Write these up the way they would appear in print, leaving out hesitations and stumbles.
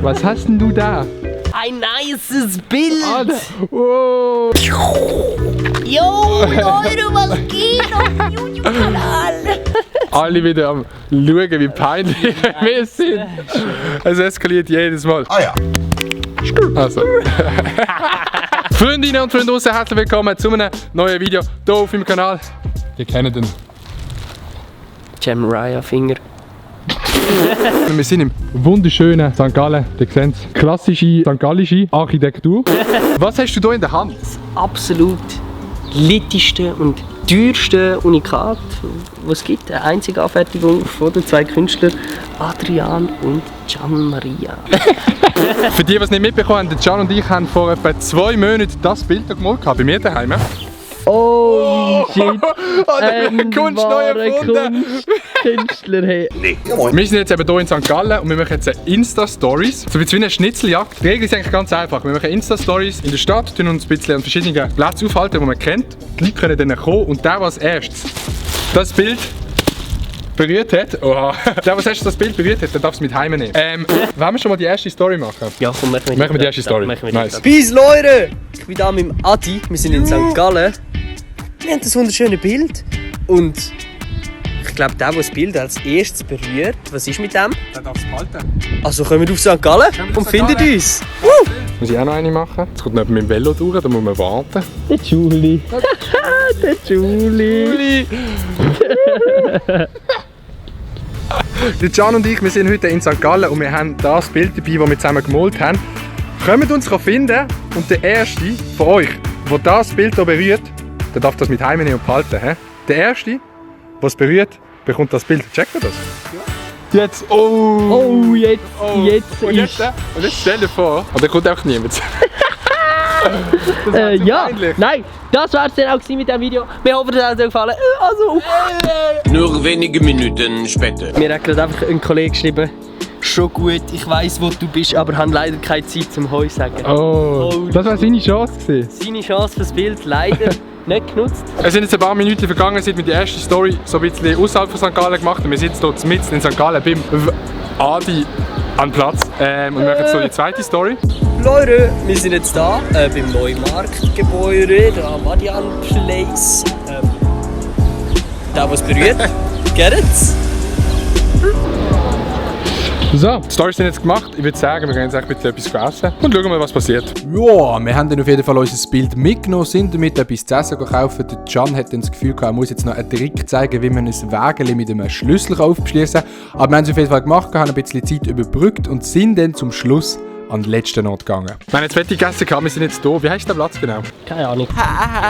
Was hast denn du da? Ein nices Bild! Oh. Yo, Leute, was geht auf dem YouTube-Kanal? Alle wieder am schauen, wie peinlich wir sind. Es eskaliert jedes Mal. Ah ja. Also. Freundinnen und Freunde draussen, herzlich willkommen zu einem neuen Video hier auf meinem Kanal. Ihr kennt den. Mariah Finger. Wir sind im wunderschönen St. Gallen. Ihr seht es. Klassische St. Gallische Architektur. Was hast du hier in der Hand? Das absolut littigste und teuerste Unikat, was es gibt. Eine einzige Anfertigung von den zwei Künstlern, Adrian und Gian Maria. Für die, die es nicht mitbekommen haben, Gian und ich haben vor etwa 2 Monaten das Bild gemalt bei mir daheim. Oh shit! Kunst neu erfunden! Künstler, hey. Wir sind jetzt eben hier in St. Gallen und wir machen jetzt eine Insta-Stories. So wie eine Schnitzeljagd. Die Regel ist eigentlich ganz einfach. Wir machen Insta-Stories in der Stadt, tun uns ein bisschen an verschiedenen Plätzen aufhalten, die man kennt. Die Leute können dann kommen und der, was erstes das Bild berührt hat, der, was erstes das Bild berührt hat, der darf es mit heimnehmen. Wollen wir schon mal die erste Story machen? Ja, komm, machen wir die erste Story. Nice. Peace, Leute! Ich bin hier mit dem Adi, wir sind in St. Gallen. Wir haben das wunderschöne Bild und ich glaube, der das Bild als erstes berührt, was ist mit dem? Der darf es behalten. Also kommen wir auf St. Gallen und findet uns. Muss ich auch noch eine machen? Jetzt kommt nicht mit dem Velo durch, da muss man warten. Der Juli. Der Juli. Der Gian und ich, wir sind heute in St. Gallen und wir haben das Bild dabei, das wir zusammen gemalt haben. Könnt uns finden und der Erste von euch, der das Bild hier berührt, der darf das mit heimnehmen und behalten. He? Der Erste, der es berührt, bekommt das Bild. Checkt ihr das? Ja. Jetzt, jetzt und jetzt stell dir vor, und dann kommt auch niemand. Ja, nein, das war es dann auch mit dem Video. Wir hoffen, es hat euch gefallen. Also, Nur wenige Minuten später. mir hat gerade einfach ein Kollege geschrieben, schon gut, ich weiss, wo du bist, aber habe leider keine Zeit zum Heu sagen. Oh, das war seine Chance gewesen. Seine Chance fürs Bild leider nicht genutzt. Es sind jetzt ein paar Minuten vergangen, seit wir die erste Story so ein bisschen außerhalb von St. Gallen gemacht haben. Wir sind jetzt hier mitten in St. Gallen beim Adi an Platz und wir machen jetzt so die zweite Story. Leute, wir sind jetzt da beim Neumarktgebäude, da am Adian Place. Da was berührt, get it? So, die Storys sind jetzt gemacht. Ich würde sagen, wir gehen jetzt ein bisschen etwas essen und schauen mal, was passiert. Ja, wir haben dann auf jeden Fall unser Bild mitgenommen, sind damit etwas zu essen gekauft. Der Gian hat dann das Gefühl gehabt, er muss jetzt noch einen Trick zeigen, wie man ein Wägeli mit einem Schlüssel aufschließen kann. Aber wir haben es auf jeden Fall gemacht, haben ein bisschen Zeit überbrückt und sind dann zum Schluss an den letzten Ort gegangen. Wir haben jetzt fertig gegessen, wir sind jetzt hier. Wie heißt der Platz genau? Keine Ahnung.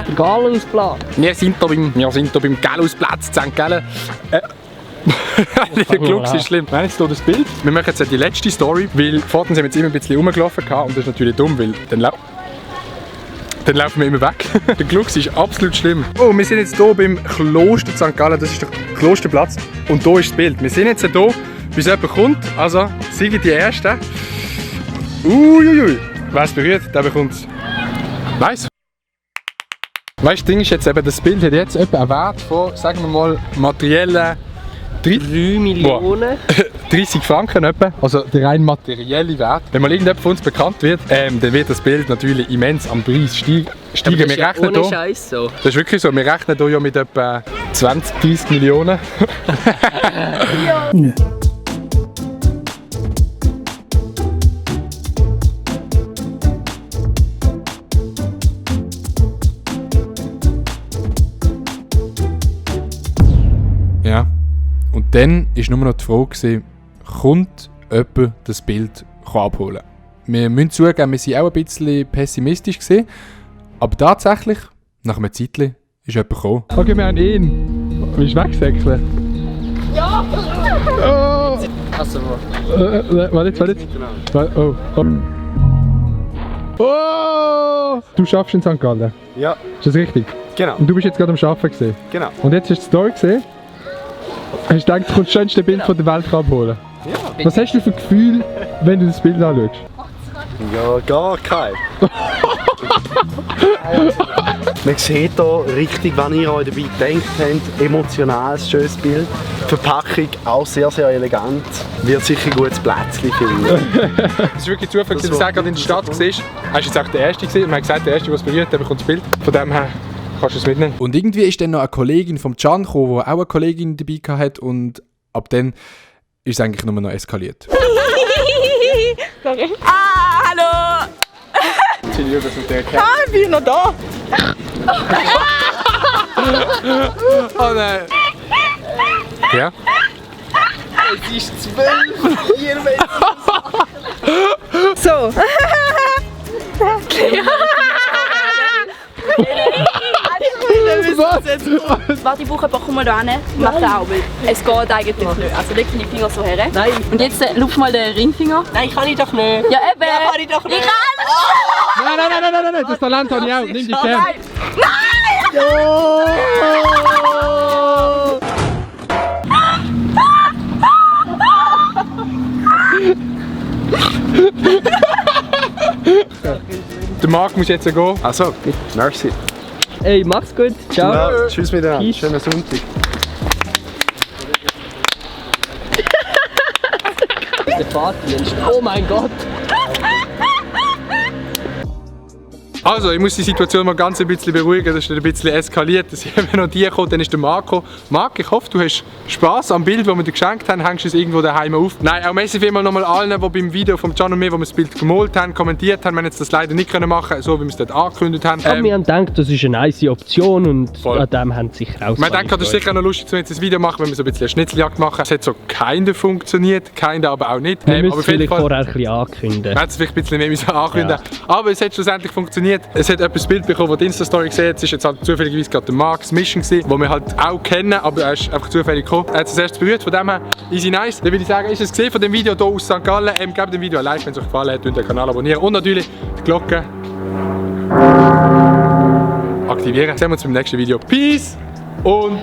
Der Galusplatz. Wir sind hier beim Galusplatz St. Gallen. Der Glux ist schlimm. Wir haben jetzt hier das Bild. Wir machen jetzt die letzte Story, weil vorhin sind wir jetzt immer ein bisschen rumgelaufen und das ist natürlich dumm, weil dann laufen wir immer weg. Der Glux ist absolut schlimm. Oh, wir sind jetzt hier beim Kloster St. Gallen, das ist der Klosterplatz und hier ist das Bild. Wir sind jetzt hier, bis jemand kommt, also sind die Ersten. Uiuiui. Wer es berührt, der bekommt es. Nice. Weißt du, das Ding ist jetzt eben, das Bild hat jetzt etwa einen Wert von, sagen wir mal, materiellen 3 Millionen. 30 Franken etwa, also der rein materielle Wert. Wenn mal irgendjemand von uns bekannt wird, dann wird das Bild natürlich immens am Preis steigen. Wir rechnen ohne Scheiß so. Das ist wirklich so, wir rechnen hier ja mit etwa 20, 30 Millionen. Ja. Ja. Und dann war nur noch die Frage, kommt jemand das Bild abholen? Wir müssen zugeben, wir waren auch ein bisschen pessimistisch gewesen, aber tatsächlich, nach einem Zeitchen, ist jemand gekommen. Okay, wir haben ihn. Willst du wegsäckeln? Ja! Oh! Also, Warte. Oh. Oh! Du schaffst in St. Gallen? Ja. Ist das richtig? Genau. Und du bist jetzt gerade am Arbeiten gesehen? Genau. Und jetzt hast du die Story gesehen? Hast du gedacht, du kommst das schönste Bild von der Welt abholen? Ja. Was hast du für ein Gefühl, wenn du das Bild anschaust? Ja, gar kein. Man sieht hier richtig, wenn ihr euch dabei gedacht habt, emotionales, schönes Bild. Die Verpackung auch sehr, sehr elegant. Wird sicher ein gutes Plätzchen finden. Es ist wirklich Zufall, dass du gerade in der Stadt siehst. Er ist jetzt auch der Erste gewesen. Man hat gesagt, der Erste, der es berührt, der bekommt das Bild. Von dem her kannst du es mitnehmen. Und irgendwie ist dann noch eine Kollegin vom Can gekommen, die auch eine Kollegin dabei hatte und ab dann ist es eigentlich nur noch eskaliert. Sorry. Ah, hallo! Ich liebe es mit der Kerl. Ah, ich bin noch da! Oh nein! Ja? Es ist 12, ihr So! Warte, ich brauche ein paar, komm mal da hin. Mach den auch, weil es geht eigentlich nicht. Also leg deine Finger so her. Nein. Und jetzt lupf mal den Ringfinger. Nein, kann ich doch nicht. Ja, eben! Ja, kann ich doch nicht. Ich kann! Nein, das Talent habe ich auch. Nimm die Kerne. Der Marc muss jetzt gehen. Also, merci. Ey, mach's gut. Ciao. Ja, tschüss miteinander. Peace. Schönen Sonntag. Der Fahrtdienst. Oh mein Gott. Also, ich muss die Situation mal ganz ein bisschen beruhigen, das ist ein bisschen eskaliert. Es sind noch die gekommen, dann ist der Marco. Marc, ich hoffe, du hast Spass am Bild, das wir dir geschenkt haben. Hängst du es irgendwo daheim auf? Nein, auch merci vielmals nochmal allen, die beim Video von Can und mir, wo wir das Bild gemalt haben, kommentiert haben. Wir haben jetzt das leider nicht machen können, so wie wir es dort angekündigt haben. Aber wir haben gedacht, das ist eine nice Option und Voll. an dem haben sie sich raus. Man denkt, das ist sicher noch lustig, wenn wir jetzt ein Video machen, wenn wir so ein bisschen eine Schnitzeljagd machen. Es hat so keiner funktioniert, keiner aber auch nicht. Wir müssen aber es vielleicht vorher ein bisschen ankündigen. Man hätte es vielleicht ein bisschen mehr müssen ankündigen. Aber es hat schlussendlich funktioniert. Es hat etwas Bild bekommen, das die Insta-Story gesehen hat. Es ist jetzt halt zufälligerweise gerade der Marks Mission gewesen, den wir halt auch kennen, aber er ist einfach zufällig gekommen. Er hat es erst berührt, von dem her easy nice. Dann würde ich sagen, ist es gesehen von dem Video hier aus St. Gallen. Gebt dem Video ein Like, wenn es euch gefallen hat, und den Kanal abonnieren und natürlich die Glocke aktivieren. Sehen wir uns beim nächsten Video. Peace und